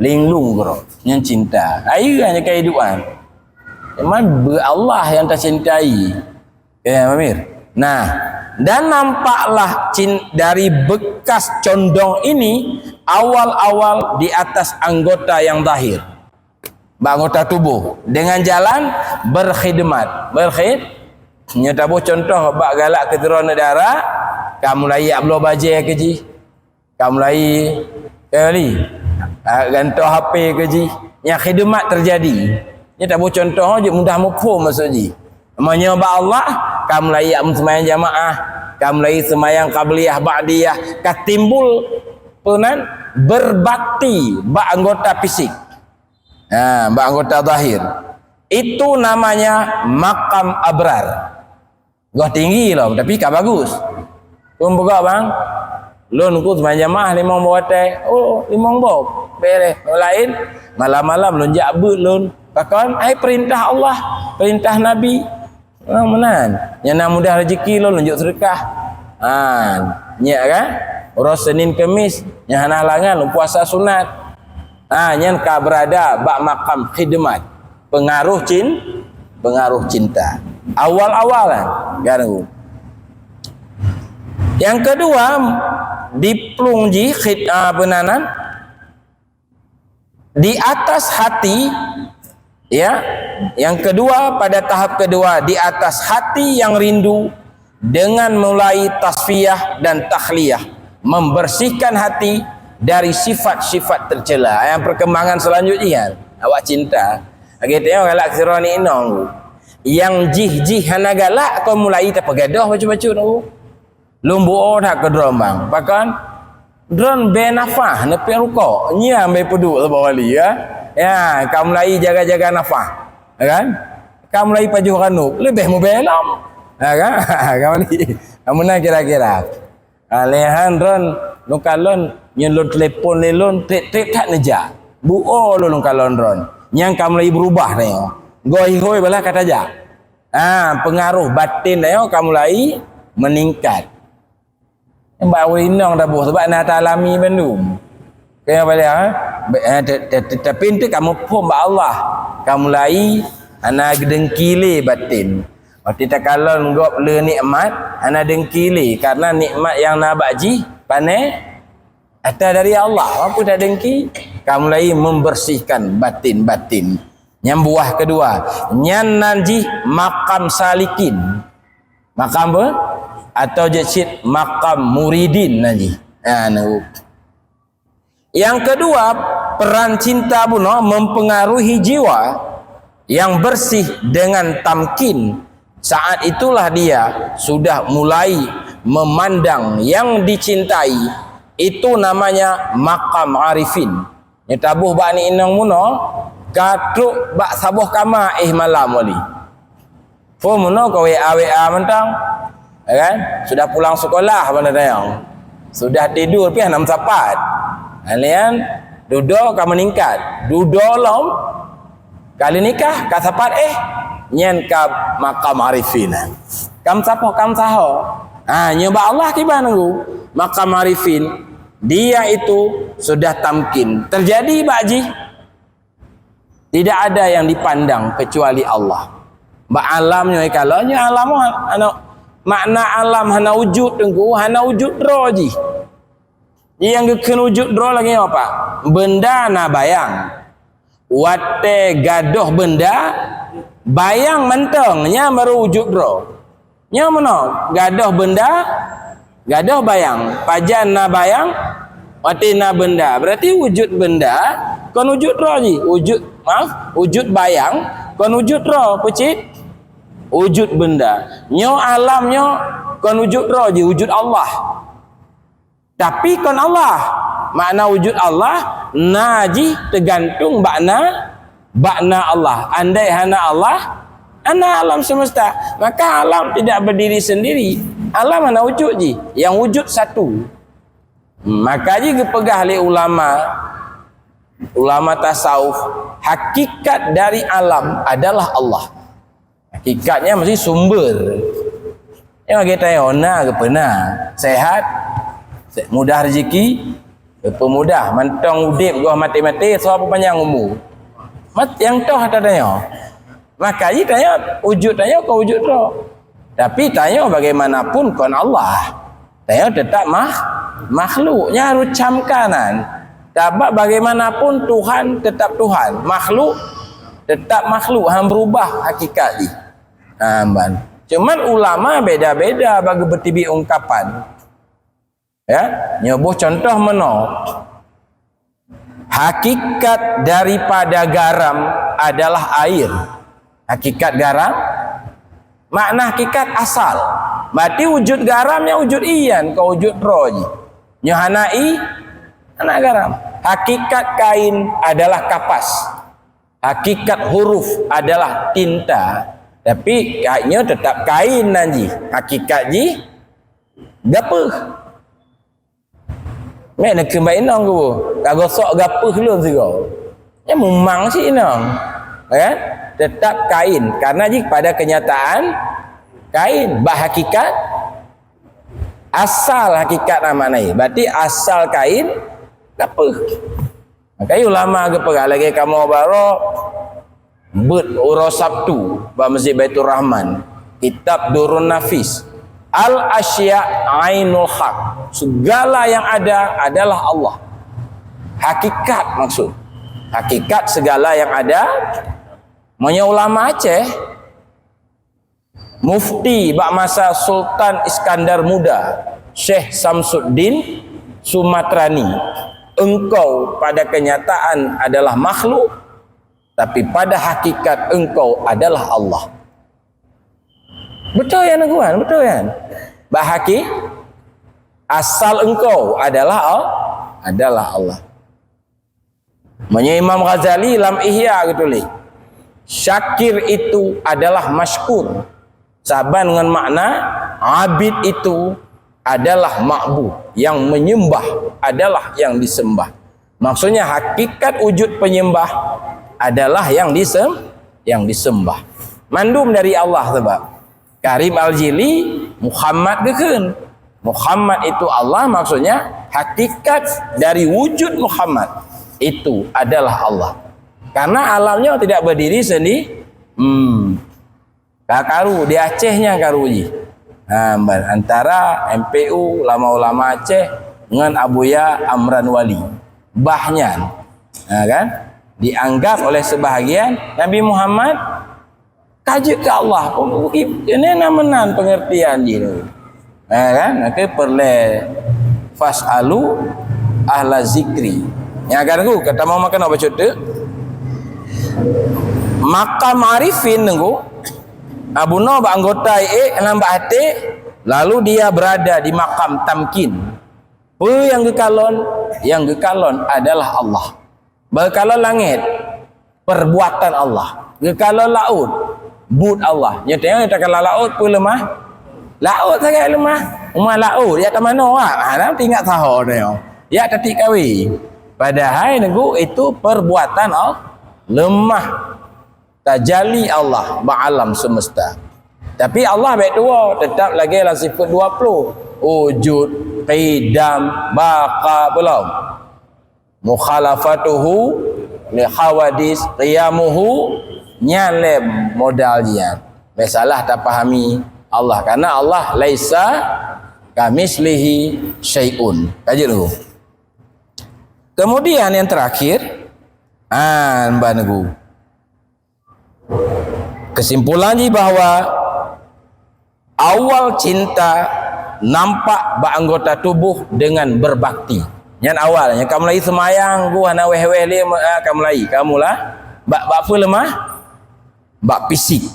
linglung keudroe, nyan cinta. Ayeue hana keuhidupan. Memang beu Allah nyang tacintai. Ya, Amir. Nah, dan nampaklah cin-, dari bekas condong ini awal-awal di atas anggota yang zahir. Bak anggota tuboh. Dengan jalan berkhidmat. Berkhid-, nyoe taboh contoh bak galak keu sidroe aneuk dara, ka mulai jak bloe bajèe keu jih. Ka mulai, eh, li, ah, gantoe H P keu jih, nyang khidmat teujadi. Nyoe taboh contoh jeuet mudah muphom maksud jih. Meunyoe bak Allah, ka mulai jak seumayang jamaah, ka mulai seumayang qabliyah, ba'diyah, ka timbul peue nan berbakti bak anggota fisik. Ha, bak anggota zahir. Itu namanya makam abrar. Goh tinggi lom, tapi ka bagus. Peue peugah, "Bang, lôn ku seumayang jamaah limong boh watèe." "Oh, limong boh. Bèrèh." Nyang laén, "Malam-malam lôn jak beuet lôn." Pakon? Ai peurintah Allah, peurintah Nabi. Oh, meunan. Nyang na mudah rezeki lôn, lôn jok seudeukah. Ha, nyak kan? Uroe Senin Kemis, nyang hana halangan, lôn puasa sunat. Ha, nyan ka beurada bak makam khidmat. Pengaruh cin-, pengaruh cinta. Awal-awal kan, ganggu. Yang kedua, diplueng jih khid-, ah, apa nan, di atas hati, ya. Yang kedua, pada tahap kedua, di atas hati yang rindu, dengan mulai tasfiyah dan takhliyah, membersihkan hati dari sifat-sifat tercela. Yang perkembangan selanjutnya, awak cinta. Lagèe tanyoe galak sidroe aneuk inong. Nyang jih-jih hana galak, kon mulai tapeugadôh bacut-bacut. Lôn buoh that keu droe, Bang. Pakon? Droe bèe nafah, neupeuet rukok. Nyan bèe peuduek saboh kali, ya. Ya, ka mulai jaga-jaga nafah. Ya kan? Ka mulai pajoh ranub, leubeh mubèe lom. Ya kan? Ka mulai. Ka meunan kira-kira. Ha, lé han droe, lôn kalon, nyoe lôn telepon lé lôn, trép-trép that neujak. Buoh lôn kalon droe. Nyan ka mulai beurubah tanyoe. Goh ihôi bala ka tajak. Ha, pengaruh batin tanyoe ka mulai meningkat. Bak ureueng inong taboh, sabab na taalami bandum. Kaya bala, ha? Be-, eh, te-, te-, te-, tapi eunteuk ka muphom bak Allah. Ka mulai hana geudengki lé batin. Watèe takalon gob le nikmat, hana dengki lé, karena nikmat nyang na bak jih pané ata dari Allah. Apa dak dengki? Ka mulai membersihkan batin-batin. Nyang buah kedua, nyan nan jih makam salikin. Makam apa? Atau jeuet cit makam muridin nan jih. Ha, nunggu. Yang kedua, peran cinta bunoe mempengaruhi jiwa yang bersih dengan tamkin. Saat itulah dia sudah mulai memandang yang dicintai. Itu namanya makam arifin. Nyoe taboh bak aneuk inong bunoe, ka trok bak saboh kama éh malam wali. Phôn meunoe ka W A W A mantong. Ya kan? Sudah pulang sekolah bak aneuk inong. Sudah tidur pih hana meusapat. Nyan, dudoe ka meuningkat. Dudoe lom, ka lheueh nikah, ka sapat éh. Nyan ka makam arifin. Ka meusapoh, ka meusaho. Ha, nyoe bak Allah kiban nunggu. Makam arifin, dia itu sudah tamkin. Terjadi bak jih. Tidak ada yang dipandang kecuali Allah. Bak alam nyoe, kalau nyoe alam hana, makna alam hana wujud teungku, hana wujud droe jih. Nyang geukheun wujud droe lagèe apa? Benda na bayang. Watèe gadôh benda, Bayang mantong, nyan baru wujud droe. Nyoe meunoe, gadôh beunda, gadôh bayang. Pajan na bayang, watèe na beunda. Berarti wujud beunda kon wujud droe jih. Wujud, maaf, wujud bayang kon wujud droe. Peucit? Wujud beunda. Nyoe alam nyoe kon wujud droe jih, wujud Allah. Tapi kon Allah. Makna wujud Allah, na jih teugantung bak na, bak na Allah. Andai hana Allah, hana alam semesta. Maka alam tidak berdiri sendiri. Alam hana wujud jih. Yang wujud satu. Maka jih geupeugah lé ulama, ulama tasawuf, hakikat dari alam adalah Allah. Hakikatnya mesti sumber. Nyoe lagèe tanyoe, na keupeue na, sehat, se-, mudah rezeki, keupeue mudah, mantong udép goh maté-maté, soe peupanyang umu. Mat-, nyang toh ata tanyoe. Maka jih tanyoe, wujud tanyoe kon wujud droe. Tapi tanyoe bagaimanapun kon Allah. Tanyoe teutap makh-, makhluk. Nyan harôh camkan nyan. Sabab bagaimanapun Tuhan teutap Tuhan. Makhluk teutap makhluk, han beurubah hakikat jih. Ha, ban. Cuman ulama beda-beda bagi beuteubiet ungkapan. Ya, nyoe boh contoh meunoe. Hakikat daripada garam adalah air. Hakikat garam, makna hakikat asal. Berarti wujud garam nyan wujud ié nyan, kon wujud droe jih. Nyoe hana ié, hana garam. Hakikat kain adalah kapas. Hakikat huruf adalah tinta. Tapi ka-, nyoe teutap kain nan jih. Hakikat jih gapeuh. Meunan keumbali inong ku, ka gosok gapeuh lôn sigoe. Nyan mumang cit inong. Kan? Teutap kain. Karena jih pada kenyataan kain. Bak hakikat, asal hakikat na makna jih. Berarti asal kain gapeuh. Maka ulama geupeugah lagèe kamoe baroe beuet uroe Sabtu bak Masjid Baiturrahman, kitab Durun Nafis. Al-asya ainul haq. Segala yang ada adalah Allah. Hakikat maksud. Hakikat segala yang ada. Meunyoe ulama Aceh, mufti bak masa Sultan Iskandar Muda, Syekh Samsuddin Sumatrani, "Engkau pada kenyataan adalah makhluk, tapi pada hakikat engkau adalah Allah." Beutôi nyan, Tuan, beutôi nyan. Bak haki-, asal engkau adalah Al-, adalah Allah. Meunyoe Imam Ghazali lam Ihya geutuléh, "Syakir itu adalah masykur." Saban ngon makna, abid itu adalah ma'bud, yang menyembah adalah yang disembah. Maksudnya, hakikat wujud penyembah adalah yang disem-, yang disembah. Mandum dari Allah sebab. Karim Al-Jili, Muhammad geukheun. Muhammad itu Allah, maksudnya hakikat dari wujud Muhammad itu adalah Allah. Karena alam nyoe tidak berdiri sendiri. Hmm. Ka karu, di Aceh nyan karu jih. Ha, ban, antara M P U, ulama-ulama Aceh, ngon Abuya Amran Wali. Bah nyan. Ha, kan? Dianggap oleh sebahagian Nabi Muhammad ka jeuet keu Allah. Oh, i-, ini na meunan pengertian jih tu. Ha, kan? Maka peureulèe, "Fas'alu ahla zikri." Nyang ka nunggu, ka tamong makan apa cuti? Makam arifin nunggu. Abu no bak anggota, eh, lam bak até, lalu dia berada di makam tamkin. Peue nyang geukalon? Nyang geukalon adalah Allah. Bak geukalon langét, perbuatan Allah. Geukalon laôt, buet Allah. Nyoe teuh nyang takalon laôt peue leumah? Laôt sagai leumah. Uma laôt, ya tamanoe, ah, hana teuingat saho nyoe. Ya tatik kawi. Padahai nunggu itu perbuatan Allah. Leumah. Tajali Allah bak alam semesta. Tapi Allah bèk tuwo, teutap lagèe lam sifeut dua ploh. Wujud, qidam, baqa, belom. Mukhalafatuhu li hawadis, qiyamuhu, nyan lé modal nyan. Bèk salah tapahami Allah, karena Allah laisa kamislihi syai'un. Ka jeuet nunggu. Kemudian yang terakhir, ah, ban nunggu. Kesimpulan jih bahwa awal cinta nampak bak anggota tubuh dengan berbakti. Nyan awal, nyang ka mulai seumayang, geuh hana wéh-wéh lé, ah, ka mulai, ka mula. Bak, bak peue leumah? Bak fisik.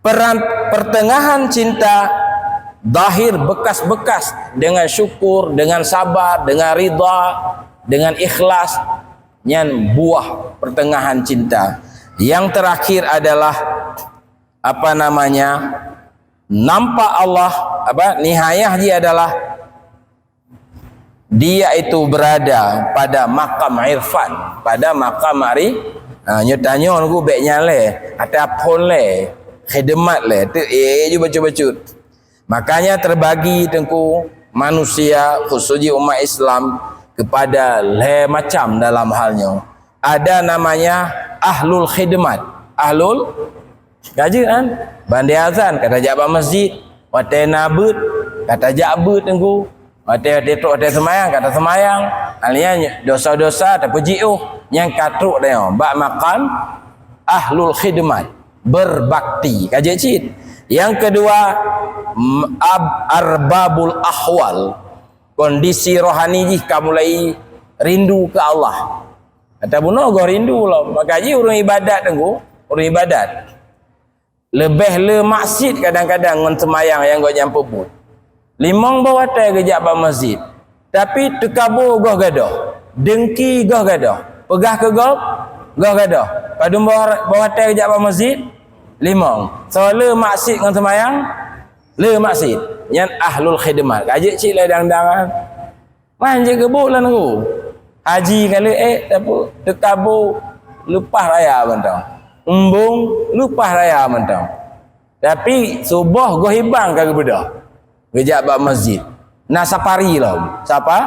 Peran, pertengahan cinta zahir bekas-bekas dengan syukur, dengan sabar, dengan ridha, dengan ikhlas. Nyan buah pertengahan cinta. Yang terakhir adalah, apa namanya, nampak Allah, apa, nihayah jih adalah dia itu berada pada makam irfan, pada makam ma'ri-, ha, nyoe tanyoe nunggu bék nyan lé, ata phon lé, khidmat lé, tu eh ju bacut-bacut. Makanya terbagi tengku manusia, khususnya umat Islam, kepada lé macam dalam hal nyoe. Ada namanya ahlul khidmat. Ahlul, ka jeuet kan? Bandai azan, ka tajak bak masjid. Watée na beuet, ka tajak beuet tengku. Watée, watée trok watée seumayang, ka taseumayang. Alia dosa-dosa tapeujiôh nyang ka trok tanyoe bak makam ahlul khidmat, berbakti. Ka jeuet cit. Yang kedua, m-, ab-, arbabul ahwal. Kondisi rohani jih ka mulai rindu ke Allah. Ata bunoe goh rindu lom. Maka jih ureuëng ibadat tengku, ureuëng ibadat. Leubeh le maksiet kadang-kadang ngon seumayang nyang gobnyan peubuet. Limong boh watée geujak bak masjid, tapi teukaboe goh gadôh, dengki goh gadôh, peugah keu gob goh gadôh. Padum boh, boh watée geujak bak masjid? Limong. Soe le maksiet ngon seumayang? Le maksiet. Nyan ahlul khidmat. Ka jeuet cit lé dang-dang. Man jeuet geuboh lôn nunggu. Haji ka lheueh, eh, tapi teukaboe leupah raya mantong. Embong leupah raya mantong. Tapi suboh goh hibang ka geubeudôh. Geujak bak masjid. Na sapari lom. Sapa?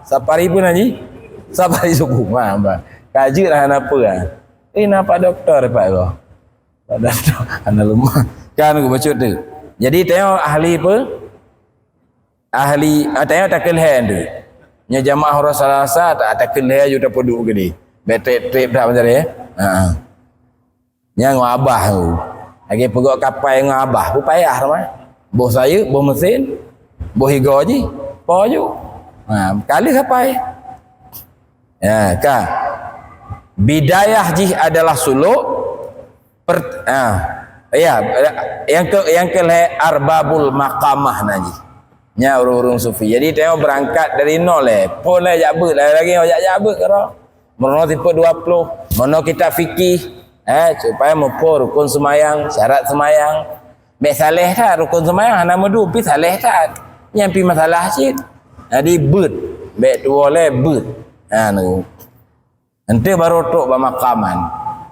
Sapari peue nan jih? Sapari subuh. Ma, ma. Ka jeuet hana peue, ah. Eh, na pak doktor, pak goh. Pak doktor, hana leumah. Kan geubacut tu. Jadi, tanyoe ahli peue? Ahli, ah, tanyoe takheun lhèe tu. Nyoe jamaah uroe Selasa, ta-, takheun lhèe ju tapeuduek keudeh. Bèk trép-trép that macam ni, eh. Ha. Nyan ngon abah tu. Lagèe peugöt kapai ngon abah, payah teuma. Boh sayeup, boh mesin, boh igoe jih, po ju. Ha, ka lheueh kapai. Ya, ka. Bidayah jih adalah suluk, Per-, ah, ya, yang ke, yang ke lhèe arbabul maqamah nan jih. Nya ureueng-ureueng sufi. Jadi, tanyoe beurangkat dari nol lé. Phôn lé jak beuet, lagi jak, jak beuet keudroe. Meurunoe sifeut dua ploh. Meurunoe kitab fikih, eh, supaya muphom rukun seumayang, syarat seumayang. Bèk saléh that rukun seumayang, hana meudua pih saléh that. Nyan pih masalah cit. Jadi, beuet. Bèk tuwoe lé beuet. Ha, nunggu. Enteuk barô trok bak makam nyan.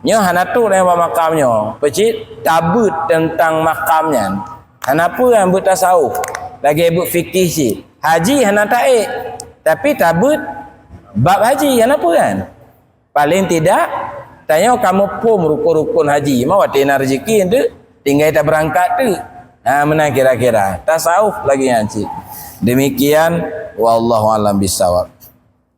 Nyoe hana trok lé bak makam nyoe. Peucit tabeuet teuntang makam nyan. Hana peue nyan beuet tasawuf. Lagèe beuet fikih cit. Haji hana taék. Tapi tabeuet bab haji hana peue nyan. Paléng tidak, tanyoe ka muphom rukon-rukon haji. Ma watèe na rezeki enteuk tinggai tabeurangkat teuk. Ha, meunan kira-kira. Tasawuf lagèe nyan cit. Demikian, wallahu a'lam bissawab.